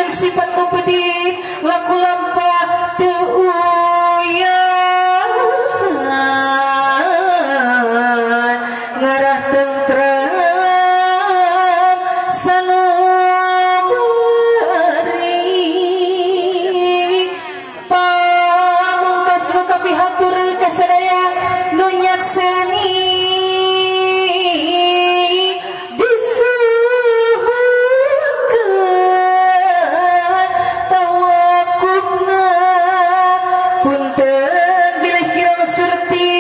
Pikeun sifat nu pedih laku lampah teu uyan ngarah tentram sanubari pamungkas nu kapihatur ka sadaya nu nyakseni disuhunkeun tawakufna punten bilih kirang surti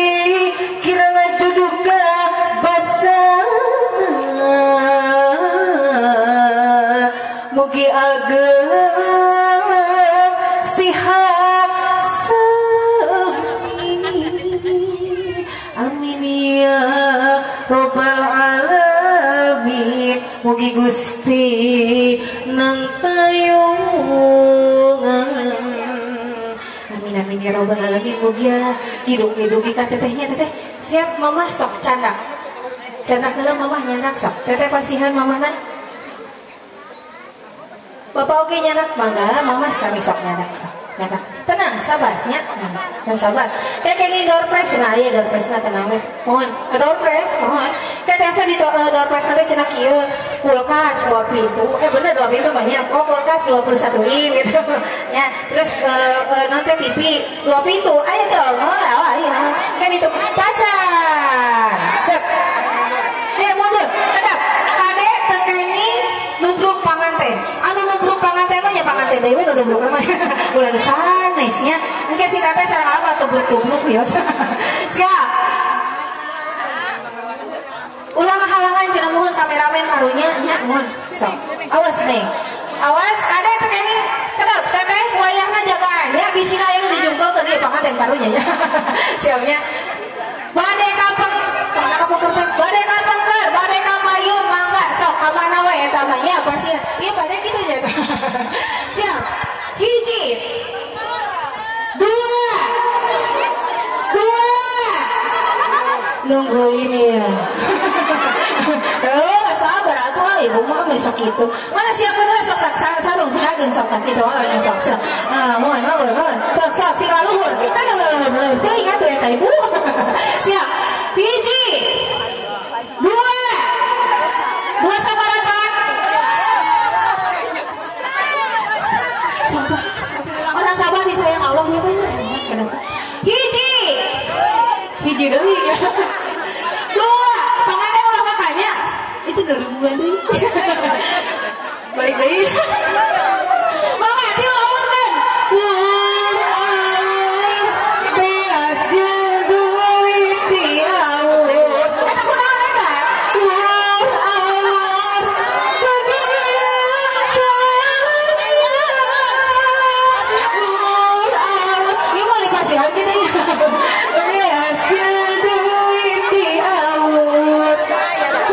kirang duduka basana mugi ageng sihat sami amin ya robbal alamin mugi Gusti nang tayungan amin amin ya robbal alamin mugia hidung-hidungi ka tetehnya teteh siap mamah sok candak candak heula mamah nyandak sok teteh pasihan mamahna bapak oge nyandak mangga mamah sami sok nyandak sok nyandak tenang sabar nya dan sabar teh kenging door prize nah ieu door prize na tenang we mohon door prize mohon teh tiasa di door prize teh cenah kieu kulkas 2 pintu bener 2 pintu banyak oh kulkas 21 in gitu ya terus nanti TV 2 pintu aya teh oh aya kan itu tacan sep mundur tetap kade teu kenging nubruk panganten anu nubruk panganten mah nya panganten deui we nu nubruk mah ulah nu sanes nya engke si teteh sareng apa tubruk-tubruk ya siap ulah ngahalangan cenah mohon kameramen karunya nya mohon sok awas nih awas kade teu kenging kedap teteh wayahna jagaan ya bisi aya nu dijungkelkeun ieu panganten karunya nya siapnya bade kapeng kemana kapengker teh bade kapengker bade kapayun mangga sok ka mana we eta mah nya pasti ieu bade kitu nya siap hiji dua dua nunggu ini ya sabar atuh ibu mah mun sok kitu mana siapkeun we sok tak sarung sing ageng sok tak kitu oh sok sok nah mohon mohon mohon sok sok sing laluhur kan laluhur teuing atuh eta ibu siap hiji dua dua saparapat sabar orang sabar disayang Allah nya hiji hiji deui dua tangan teh ulah kakaknya itu gerungan deui balik deui mama tilu awurkeun wur awur beas jeung duit ti awur eta kunaon eta wur awur bagian samina wur awur ieu mah dipasihan kitu nya beas jeung duit ti awur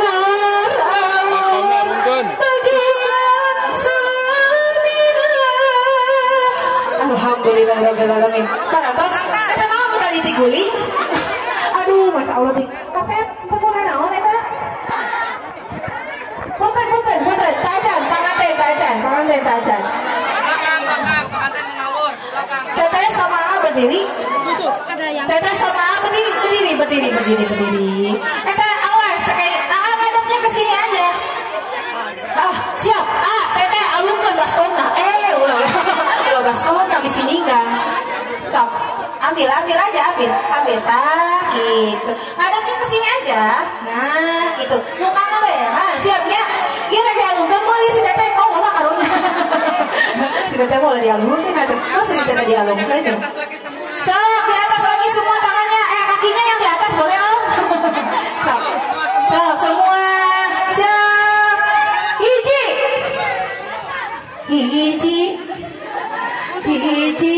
wur awur bagian samina alhamdulillah rabbil alamin parantos eta naon tadi tiguli aduh masya Allah ti kasep teu kunaon naon eta punten punten punten tacan panganten tacan panganten tacan teteh sama A berdiri teteh sama A berdiri berdiri berdiri berdiri berdiri teteh awas teteh A ngadepnya ke sini aja ah siap A teteh alungkeun baskomna ulah ulah baskomna di sini kan sok ambil ambil aja ambil ambil tak gitu ngadepnya ke sini aja nah gitu mukana we ah siapnya ieu teh dialungkeun meuli si teteh oh mah karunya si teteh boleh dialungkeun atuh masa si teteh dialungkeun sok di atas lagi semua tangannya kakinya yang di atas boleh om sok sok semua siap hiji hiji hiji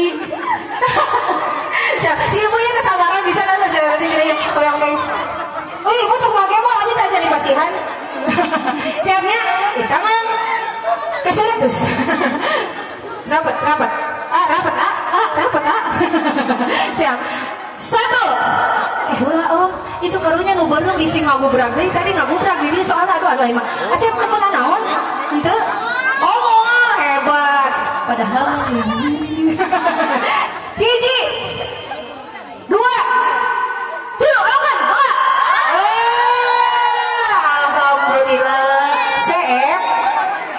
siap si ibunya kesabaran bisa kan nanti jadi koyong kayak oh ibu tuh make mau abi tak jadi pasihan siapnya di tangan ke 100 rapat rapat ah rapat ah ah rapat ah siap satu ulah om itu karunya nu beunang bisi ngagubrak deui tadi ngagubrak diri soalna aduh aduh emang acep teu naon henteu oh hebat Padahal mah ini. 1, 2, 3, oke, oke. Alhamdulillah. Seep,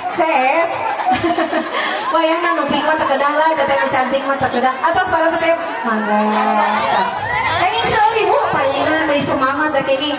seep. Wayangna nu pink mah teu kedah lah, teteh nu cantik mah teu kedah. Atau suara teh seep, mangga. Kenging seuri Bu, panjenengan beri semangat da kenging.